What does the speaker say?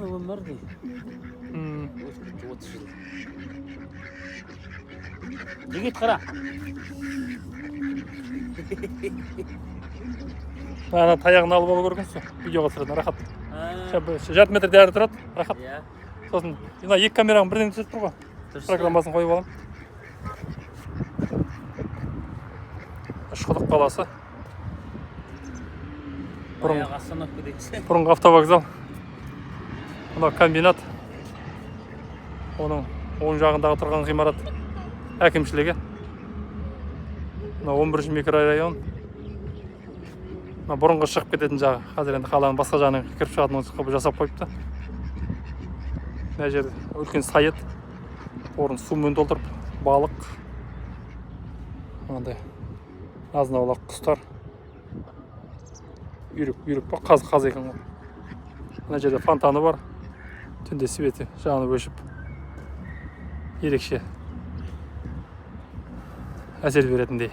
Өмір дейді. Өтіп кетті 30 жыл. Жігіт, қара. Ана таяғын алып алу керек екен, видеоға түсіретін, рахат. А, Жарты метрде әрі тұрады, рахат. Иә. Сосын мына екі камераның бірден түсіріп тұр ғой. Дұрыс. Программасын қойып аламын. Үшқұдық қаласы. Баяғы остановка дейсің. Бұрынғы автовокзал. Мынау комбинат. Оның оң жағындағы тұрған ғимарат әкімшілігі. Мынау 11 микрорайон. Мына бұрынғы шығып кететін жағы. Қазір енді қаланың басқа жағынан кіріп шығатын қылып жасап қойыпты. Мына жер үлкен сай еді. Орын сумен толтырып, балық. Мынандай азын аулақ құстар. Үйрек, үйрек па? Қаз, қаз екен ғой. Мына жерде фонтаны бар. Түнде светі жанып өшіп, ерекше әсер беретіндей.